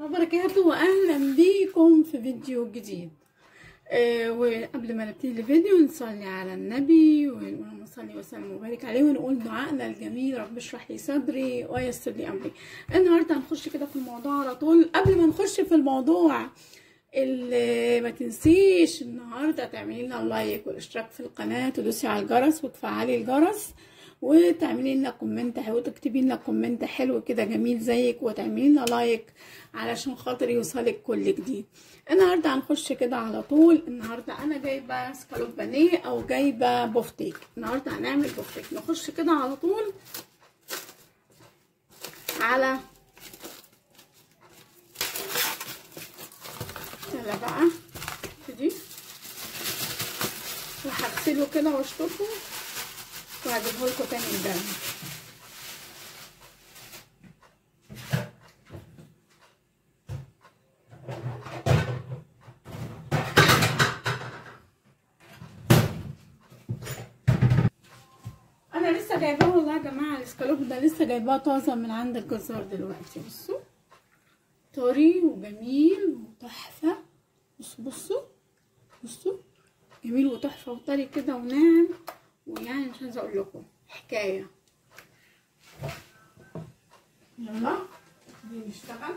وبركاته، واهلا بيكم في فيديو جديد. وقبل ما نبتدي الفيديو نصلي على النبي ونصلي وسلم وبارك عليه ونقول دعائنا الجميل: رب اشرح لي صدري ويسر لي امري. النهارده هنخش كده في الموضوع على طول. قبل ما نخش في الموضوع، اللي ما تنسيش النهارده تعملي لنا like والاشتراك في القناة، تدوسي على الجرس وتفعلي الجرس، وتعملي لنا comment حلو، وتكتبي لنا comment حلو كده جميل زيك، وتعملي لنا like علشان خاطر يوصلك كل جديد. النهارده هنخش كده على طول. النهارده انا جايبه سكالوب بانيه او جايبه بوفتيك. النهارده هنعمل بوفتيك. نخش كده على طول على يلا بقى دي، وهغسله كده واشطفه وهجيبه لكم تاني قدام. انا لسه جايباه والله يا جماعة، الاسكالوب ده لسه جايباه طازة من عند الجزار دلوقتي. بصوا طري وجميل وتحفه. بصوا بصوا بصوا، جميل وتحفه وطري كده وناعم، ويعني مش عايزه اقول لكم حكاية. يلا دي نشتغل.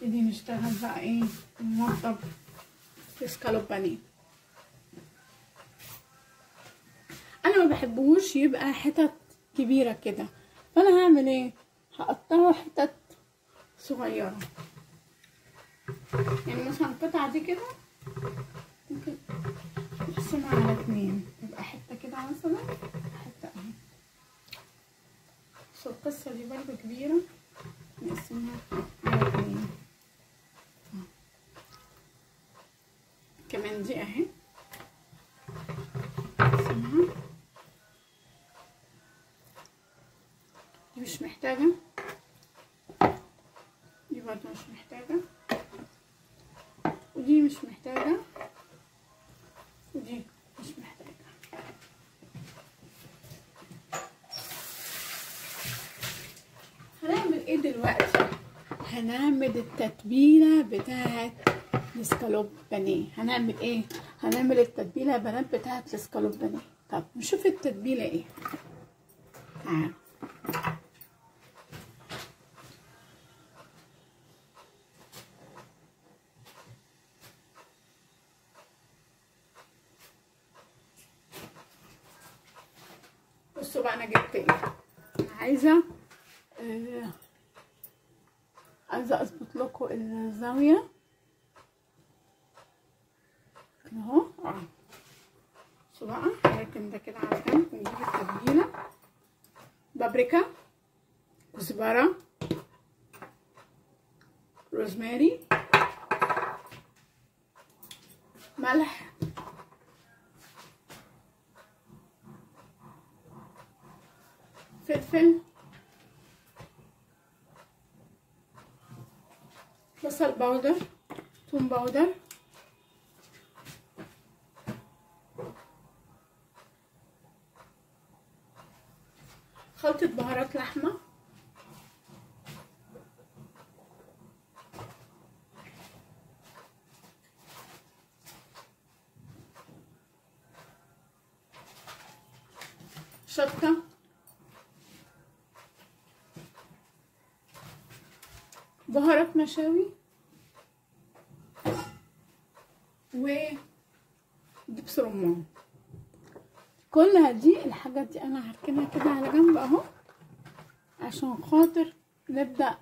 دي نشتغل بقى ايه؟ نوضب سكالوب بانيه. انا ما بحبهوش يبقى حتت كبيرة كده، فانا هعمل ايه؟ هقطعه حتت صغيرة. يعني مثلا القطعة دي كده ممكن نقسمها على 2، تبقى حتة كده مثلا، حتة اهي. بس القصة دي برضو كبيرة، نقسمها على 2 كمان. دي اهي نقسمها، دي مش محتاجة، دي برضو مش محتاجة، ودي مش محتاجة، ودي مش محتاجة. هنعمل ايه دلوقتي؟ هنعمل التتبيلة بتاعة الاسكالوب بانيه. هنعمل ايه؟ هنعمل التتبيلة يا بنات بتاعة الاسكالوب بانيه. طب نشوف التتبيلة ايه. تعالوا. بصوا بقى انا جبت ايه. انا عايزه عايزه اظبط لكم الزاوية اهو. بصوا بقى هركن ده كده على جنب ونجيب التتبيله: بابريكا، كزبره، روزماري، ملح، فلفل، بصل powder، توم powder، خلطة بهارات لحمة، شطة، بهارات مشاوي، ودبس رمان. كل هذه الحاجات دي انا هركنها كده على جنب اهو، عشان خاطر نبدأ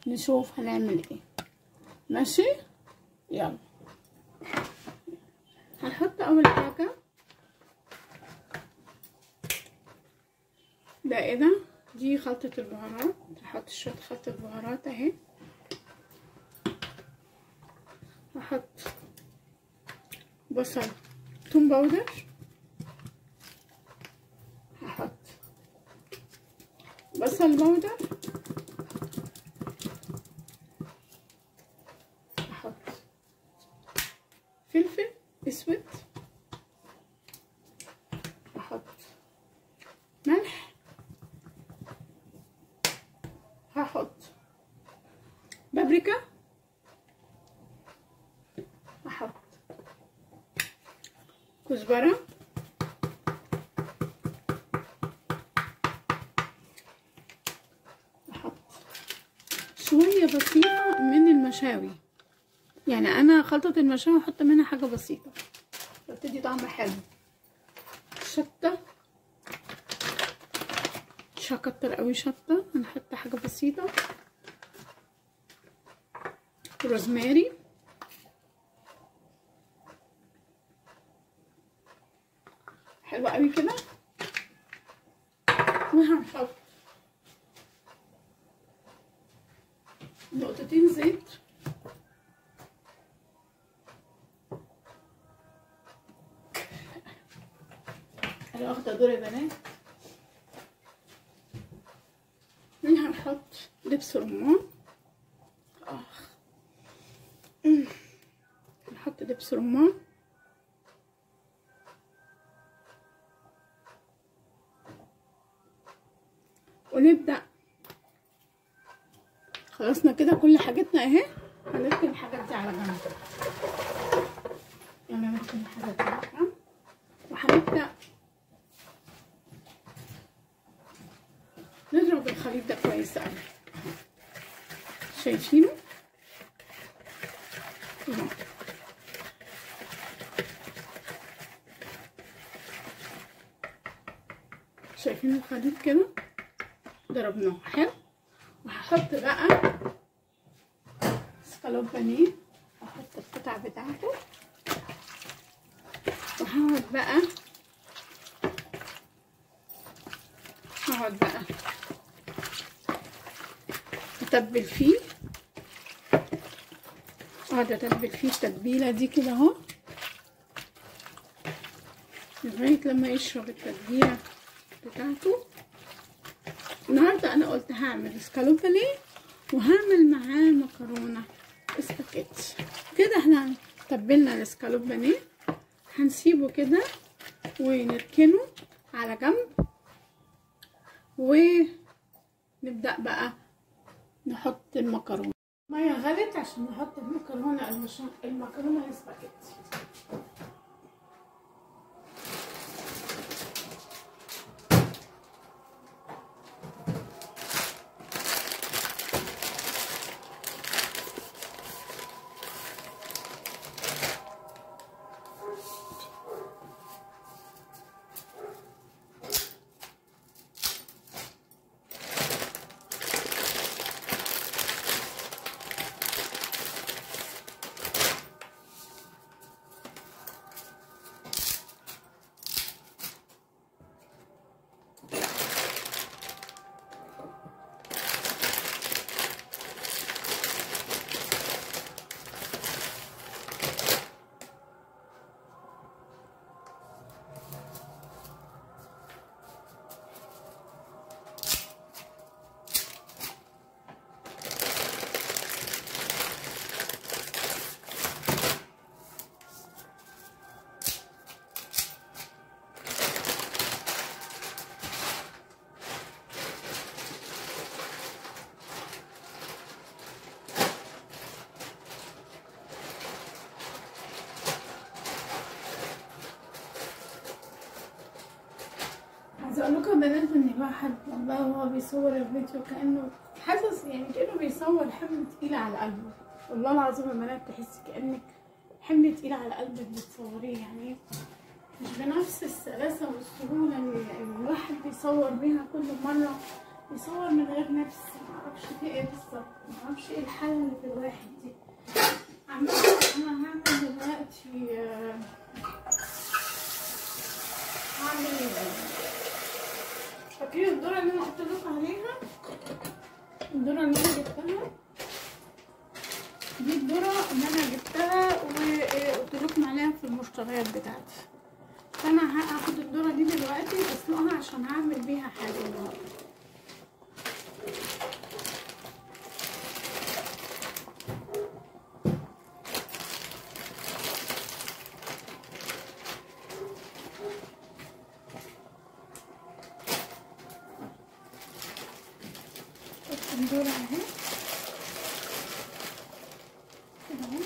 نشوف هنعمل ايه. ماشي، يلا هنحط اول حاجة ده ايه ده؟ دي خلطة البهارات. هحط شوية خلطة بهارات اهي. هحط بصل، توم powder، هحط بصل powder، هحط فلفل، اسود، هحط ملح، هحط بابريكا، هحط كزبرة، هحط شوية بسيطة من المشاوي. يعني انا خلطة المشاوي هحط منها حاجة بسيطة بتدي طعم حلو. شطة، مش هكتر قوي شطة، هنحط حاجة بسيطة. روزماري، حلوة قوي كده. وهنحط نقطتين زيت، انا واخده دور يا بنات. هنحط دبس رمان، هنحط دبس رمان، ونبدأ. خلصنا كده كل حاجتنا اهي. هنركن الحاجات دي على جنب، يلا نركن الحاجات دي على جنب، وهنبدأ نضرب الخليط ده كويس قوي. شايفينه؟ اهو. شايفين الخليط كده؟ ضربناه حلو. وهحط بقى سكالوب بانيه، هحط القطع بتاعته، وهقعد بقى اتبل فيه، اقعد اتبل فيه التتبيله دي كده اهو لغاية لما يشرب التتبيله بتاعته. النهارده انا قلت هعمل سكالوب بانيه وهعمل معاه مكرونه اسباجيتي. كده احنا تبلنا السكالوب بانيه، هنسيبه كده ونركنه على جنب، ونبدأ بقى نحط المكرونه. المية غلت عشان نحط المكرونه، المكرونه الاسباجيتي. عايزه اقول لكم يا بنات ان الواحد والله وهو بيصور الفيديو كانه حاسس، يعني كانه بيصور حمل تقيل على قلبه. والله العظيم يا بنات تحسي كانك حمل تقيل على قلبك بتصوريه، يعني مش بنفس السلاسة والسهوله اللي الواحد بيصور بيها كل مرة. بيصور من غير نفس، معرفش في ايه بالظبط، معرفش ايه الحالة اللي في الواحد دي. عامة انا هعمل دلوقتي، هعمل فاكرين الذرة اللي انا قلت لكم عليها، الذرة اللي انا جبتها دي، الذرة اللي انا جبتها وقلت لكم عليها في المشتريات بتاعتي. فانا هاخد الذرة دي دلوقتي اسلقها عشان هعمل بيها حاجة النهارده. الذرة اهي كده اهو.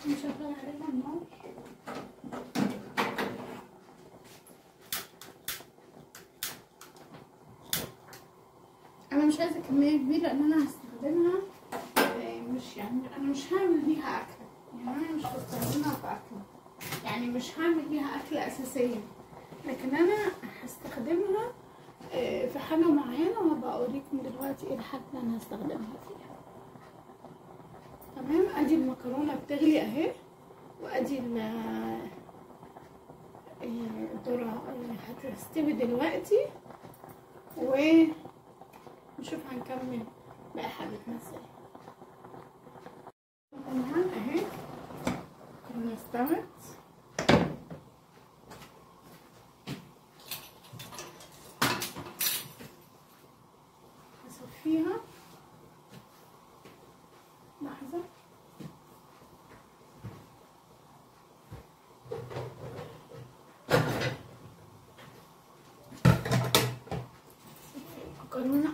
نشغل عليها النار. انا مش عايزه كمية كبيرة لان انا هستخدمها، مش يعني انا مش هعمل بيها اكله، يعني انا مش هستخدمها في اكله، يعني مش هعمل بيها اكله اساسية، لكن انا هستخدمها في حاجة معينة وهبقى اوريكم دلوقتي ايه الحاجة اللي انا هستخدمها فيها. تمام. ادي المكرونه بتغلي اهي، وادي الذرة هتستوي دلوقتي، ونشوف هنكمل باقي حاجتنا ازاي. تمام اهي المكرونه استوت. هصفيها لحظة. المكرونة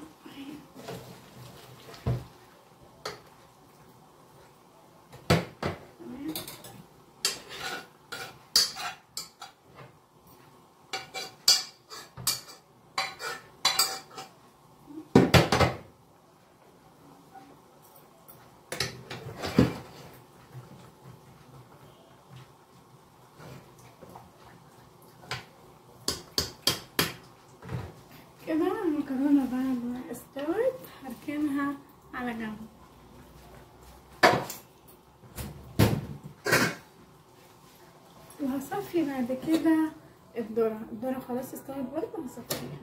تمام. كده المكرونة بعد ما استوت هركنها على جنب. وهصفي بعد كده الذرة. الذرة خلاص استوت برضه، هصفيها.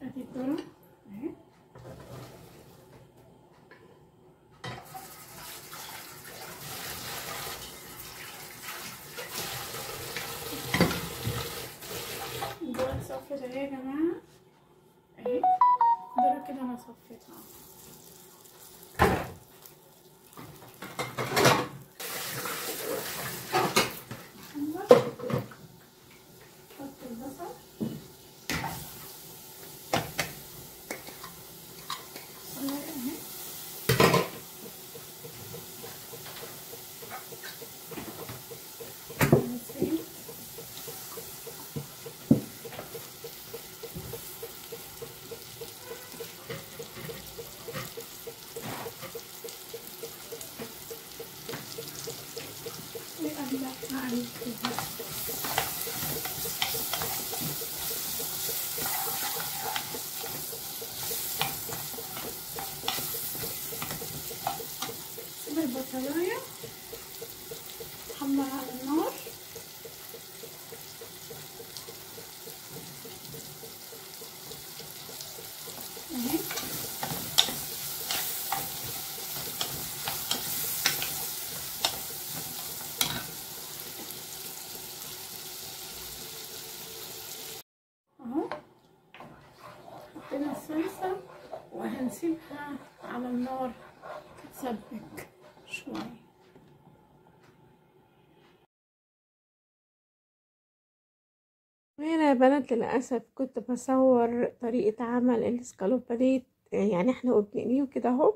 ادي الذرة اهي. الذرة اتصفت اهي يا جماعة، اهي الذرة كده انا صفيتها. حط البصل، اهي وأبدأ أقلب فيها. سيب البصلاية حمرها على النار. اهي اهو، حطينا الصلصة وهنسيبها على النار تتسبك شوية. هنا يا بنات للأسف كنت بصور طريقة عمل الاسكالوب بانيه، يعني احنا وبنقليه كده اهو،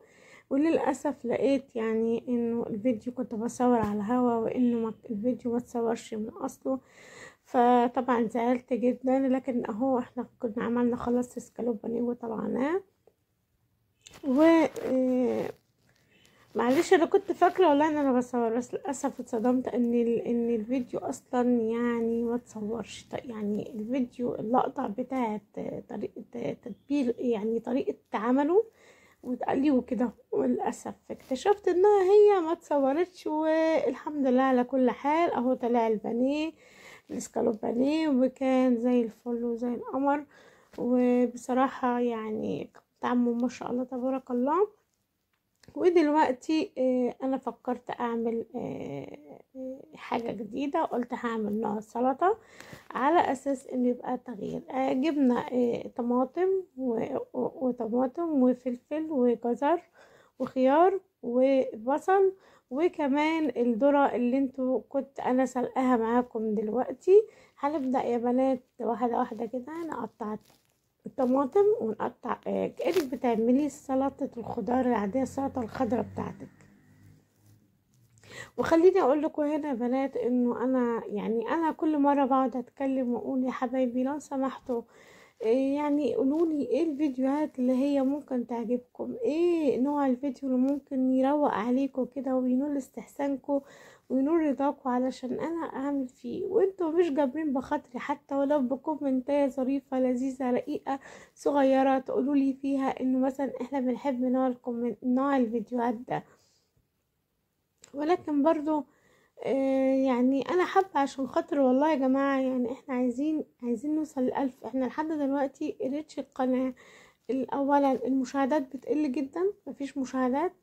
وللأسف لقيت يعني انه الفيديو كنت بصور على الهوا، وانه الفيديو ما اتصورش من اصله، فطبعا زعلت جدا. لكن اهو احنا كنا عملنا خلاص اسكالوب بانيه وطلعناه. و معلش انا كنت فاكره والله ان انا بصور، بس للاسف اتصدمت ان الفيديو اصلا يعني ما اتصورش. يعني الفيديو اللقطة بتاعه طريقه تتبيل، يعني طريقه عمله وتقليه كده، وللاسف اكتشفت انها هي ما اتصورتش. والحمد لله على كل حال، اهو طلع البانيه الاسكالوب بانيه وكان زي الفل وزي القمر، وبصراحة يعني طعمه ما شاء الله تبارك الله. ودلوقتي انا فكرت اعمل حاجة جديدة، قلت هعمل نوع سلطة على اساس انه يبقى تغيير. جبنا طماطم وطماطم وفلفل وجزر وخيار وبصل، وكمان الذرة اللي انتوا كنت انا سلقاها معاكم دلوقتي. هنبدأ يا بنات واحدة واحدة كده، نقطع الطماطم ونقطع كأنك بتعملي سلطة الخضار العادية، السلطة الخضراء بتاعتك. وخليني اقول لكم هنا يا بنات انه انا يعني انا كل مرة بقعد اتكلم واقول يا حبايبي لو سمحتوا يعني قولولي ايه الفيديوهات اللي هي ممكن تعجبكم، ايه نوع الفيديو اللي ممكن يروق عليكم كده وينول استحسانكم وينول رضاكم علشان انا اعمل فيه، وانتوا مش جابرين بخاطري حتى ولو بكومنتايه ظريفة لذيذة رقيقه صغيرة تقولولي فيها انه مثلا احنا بنحب نوع الفيديوهات ده. ولكن برضو يعني انا حابة عشان خاطر والله يا جماعة، يعني احنا عايزين نوصل ل1000. احنا لحد دلوقتي reach القناة، اولا المشاهدات بتقل جدا، مفيش مشاهدات.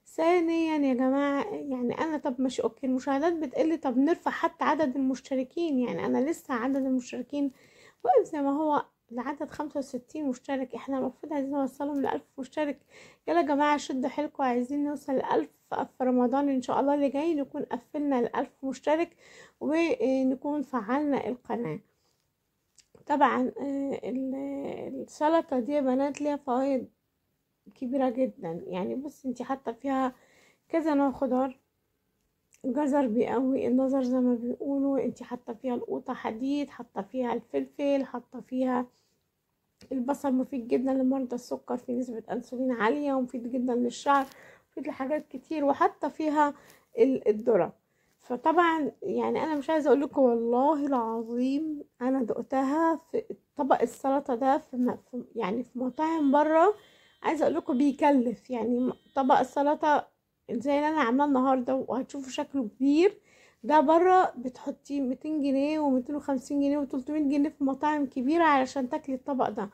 ثانيا يا جماعة يعني انا طب ماشي okay المشاهدات بتقل، طب نرفع حتى عدد المشتركين. يعني انا لسه عدد المشتركين واقف زي ما هو، العدد 65 مشترك، احنا المفروض عايزين نوصلهم ل1000 مشترك. يلا يا جماعة شدوا حيلكم، عايزين نوصل ل1000 في رمضان ان شاء الله اللي جاي، نكون قفلنا ال1000 مشترك ونكون فعلنا القناة. طبعا السلطة دي يا بنات ليها فوائد كبيرة جدا. يعني بص انتي حاطة فيها كذا نوع خضار، جزر بيقوي النظر زي ما بيقولوا، انتي حاطه فيها القوطه حديد، حاطه فيها الفلفل، حاطه فيها البصل مفيد جدا لمرضى السكر في نسبه انسولين عالية، ومفيد جدا للشعر، مفيد لحاجات كتير، وحاطه فيها الذرة. فطبعا يعني انا مش عايزه اقول لكم والله العظيم انا دقتها في طبق السلطة ده في يعني في مطاعم بره، عايزه اقول لكم بيكلف. يعني طبق السلطة زي اللي انا عاملاه النهارده وهتشوفوا شكله كبير ده، بره بتحطي 200 جنيه و250 جنيه و300 جنيه في مطاعم كبيرة علشان تاكلي الطبق ده.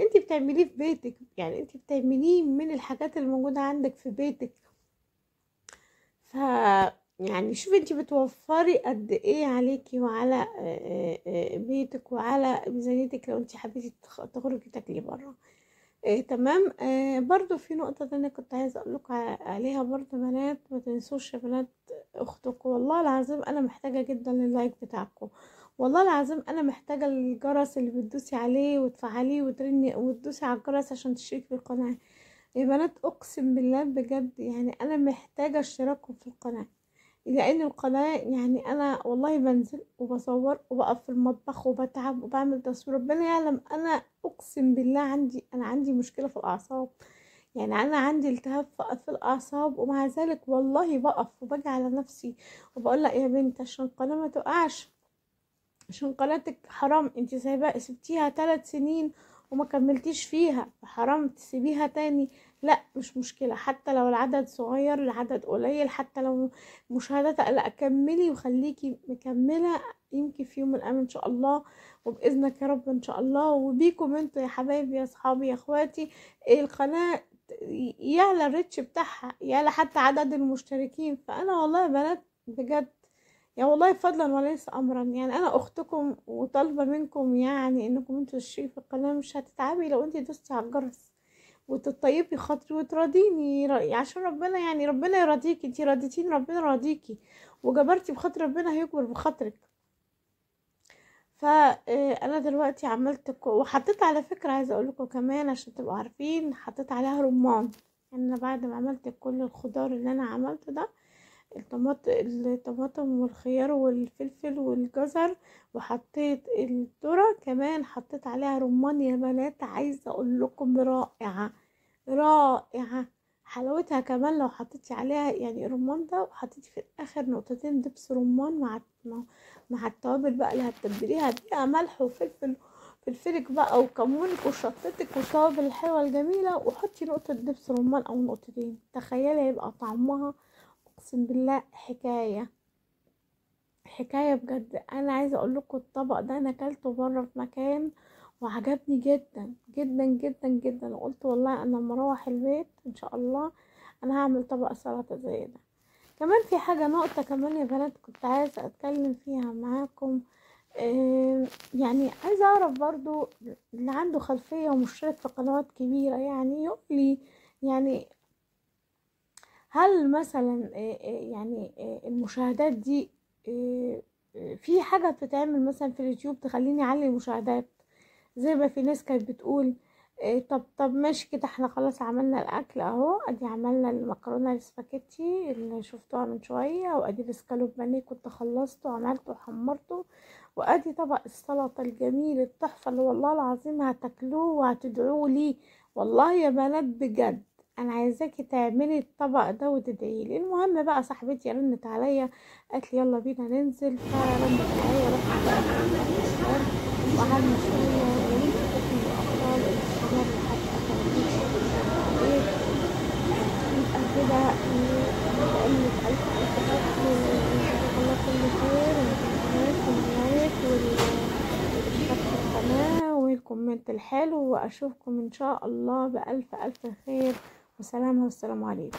انت بتعمليه في بيتك، يعني انت بتعمليه من الحاجات اللي موجودة عندك في بيتك. ف يعني شوفي انت بتوفري قد ايه عليكي وعلى بيتك وعلى ميزانيتك لو انت حبيتي تخرجي تاكلي بره. تمام. برضو في نقطة تانية كنت عايزة اقولكم عليها برضو بنات، ما تنسوش يا بنات اختكم، والله العظيم انا محتاجة جدا لل like بتاعكم، والله العظيم انا محتاجة الجرس اللي بتدوسي عليه وتفعليه وترني وتدوسي على الجرس عشان تشتركي في القناة يا بنات. اقسم بالله بجد يعني انا محتاجة اشتراككم في القناة، لان القناة يعني انا والله بنزل وبصور وبقف في المطبخ وبتعب وبعمل تصوير، ربنا يعلم انا اقسم بالله عندي مشكلة في الاعصاب، يعني انا عندي التهاب في الاعصاب، ومع ذلك والله بقف وباجي على نفسي وبقول لا يا بنت عشان القناة ما تقعش، عشان قناتك حرام انت سايباها، سبتيها 3 سنين وما كملتيش فيها، فحرام تسيبيها تاني. لا مش مشكلة حتى لو العدد صغير، العدد قليل، حتى لو مشاهدات، لا كملي وخليكي مكملة، يمكن في يوم من الايام ان شاء الله وباذنك يا رب ان شاء الله وبيكم انتوا يا حبايبي يا اصحابي يا اخواتي القناة يعلى الريتش بتاعها، يعلى حتى عدد المشتركين. فانا والله يا بنات بجد يا والله فضلا وليس امرا، يعني انا اختكم وطالبه منكم يعني انكم انتوا تشتركوا في القناة، مش هتتعبي لو انتي دوستي على الجرس وتطيبي خاطري وتراضيني، عشان ربنا يعني ربنا يرضيكي، انتي راضيتيني ربنا يرضيكي، وجبرتي بخاطر ربنا هيكبر بخاطرك. فانا دلوقتي عملت وحطيت على فكرة، عايزه اقول لكم كمان عشان تبقوا عارفين، حطيت عليها رمان. يعني انا بعد ما عملت كل الخضار اللي انا عملته ده، الطماطم والخيار والفلفل والجزر، وحطيت الذرة كمان، حطيت عليها رمان يا بنات. عايزه اقول لكم رائعة رائعة حلاوتها. كمان لو حطيتي عليها يعني رمان ده، وحطيتي في الاخر نقطتين دبس رمان مع التوابل بقى اللي هتتبليها بيها، ملح وفلفل، فلفلك بقى وكمونك وشطتك والتوابل الحلوة الجميلة، وحطي نقطة دبس رمان او نقطتين، تخيلي هيبقى طعمها اقسم بالله حكاية حكاية بجد. انا عايزه اقول لكم الطبق ده انا اكلته بره في مكان وعجبني جدا جدا جدا جدا، وقلت والله انا لما اروح البيت ان شاء الله انا هعمل طبق سلطة زي ده. كمان في حاجة نقطة كمان يا بنات كنت عايزة اتكلم فيها معاكم. يعني عايزة اعرف برضو اللي عنده خلفية ومشترك في قنوات كبيرة يعني يقولي، يعني هل مثلا يعني المشاهدات دي في حاجة بتتعمل مثلا في اليوتيوب تخليني اعلي المشاهدات زي ما في ناس كانت بتقول؟ طب ماشي كده، احنا خلاص عملنا الاكل اهو، ادي عملنا المكرونه السباكيتي اللي شفتوها من شوية، وادي الاسكالوب بانيه كنت خلصته وعملته وحمرته، وادي طبق السلطة الجميل التحفة اللي والله العظيم هتاكلوه وهتدعوا لي. والله يا بنات بجد انا عايزاكي تعملي الطبق ده وتدعي لي. المهم بقى صاحبتي رنت عليا قالت لي يلا بينا ننزل، فرنت عليا رحنا بقى وقعدنا شوية. ويا ريت تكونوا الابطال اللي استمروا لحد اخر الفيديو عليه. يبقى كده بقول لك الف الف شكر وجزاك الله كل خير، وما تنسوناش من ال like والاشتراك في القناة وال comment الحلو، واشوفكم ان شاء الله بالف الف خير وسلامه، والسلام عليكم.